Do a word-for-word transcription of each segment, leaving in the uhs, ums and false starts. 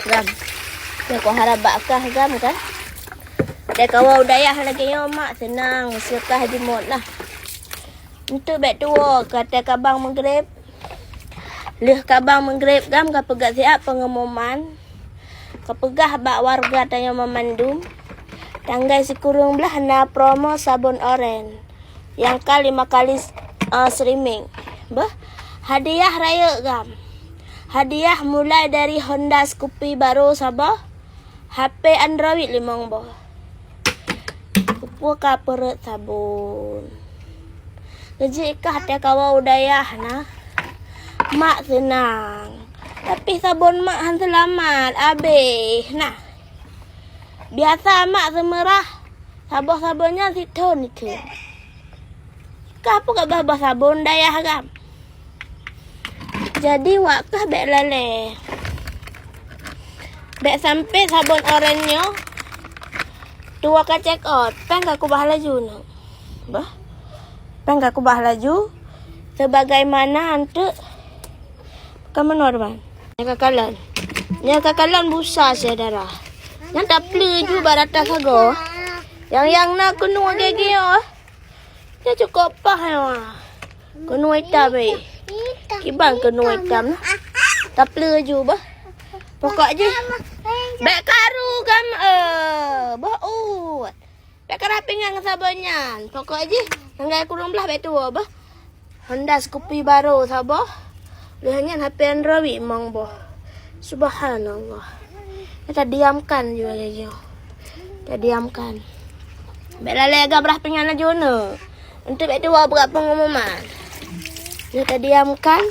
Gam. Nyang kuharap bak kah gam kan. Dai kawa u dayah lagèe nyoe mak seunang, seukah jimot lah. Enteuk bèk tuwoe ka watèe kabang meugreb. Lheueh kabang meugreb gam ka peugah siat peungumuman. Ka peugah bak warga tanyoe meumandum. Tanggai sikureueng blaih na promo sabon oren. Nyang ka lima kali, eh, streaming. Beuh, hadiah rayeuk gam. Hadiah mulai dari Honda Scoopy baru saboh, H P Android limong boh. Keupeue ka peureuet sabon. Geujik kah watèe kawa u dayah na. Mak seunang. Tapi sabon mak han seulamat, abéh na. Biasa mak seumeurah saboh sabon nyan sithon-sithon. Kah peue ka bah-bah sabon dayah gam. Jadi wak kah bèk lalè. Bèk sampai sabon oren nyoe tuwoe ka check out, pèng ka kubah laju nyoe. Bah. Pèng ka kubah laju. Sebagaimana enteuk ka meunoe teuma. Nyoe ka kalon. Nyoe ka kalon busa syedara. Nyan tapleue ju bak rata sagoe. Nyang, nyang na keunoe gèe-gèe oh. Nyoe cukôp paih nyoe. Keunoe itam eh. Kiban keunoe itam. Tapleue ju bah. Pokok jih bèk karu gam eh. Bah uet. Bèk karap pingan ngon sabon nyan. Pokok jih, tanggai kureueng blaih bèk tuwoe bah. Honda Scoopy baru saboh. Lheueh nyan H P Android limong boh. Subhanallah. Kita diamkan juga laju. Kita diamkan. Bèk lalè gabrah pingan laju nyoe. Enteuk bèk tuwoe bak peungumuman. Kita diamkan.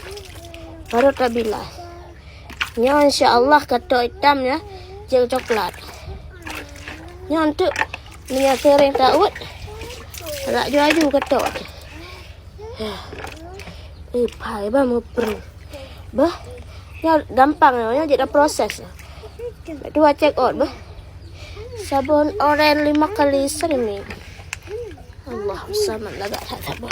Baru tabilas. Nyoe insya Allah katok itam ya, jeuet coklat. Nyoe enteuk meunyoe seuring taut, laju-laju katok. Eh, pai bah meupreh. Bah, nyoe gampang nyoe, nyoe jeuet proses. Dua check out bah. Sabon oren lima kali streaming. Allahu samad lagak that sabon.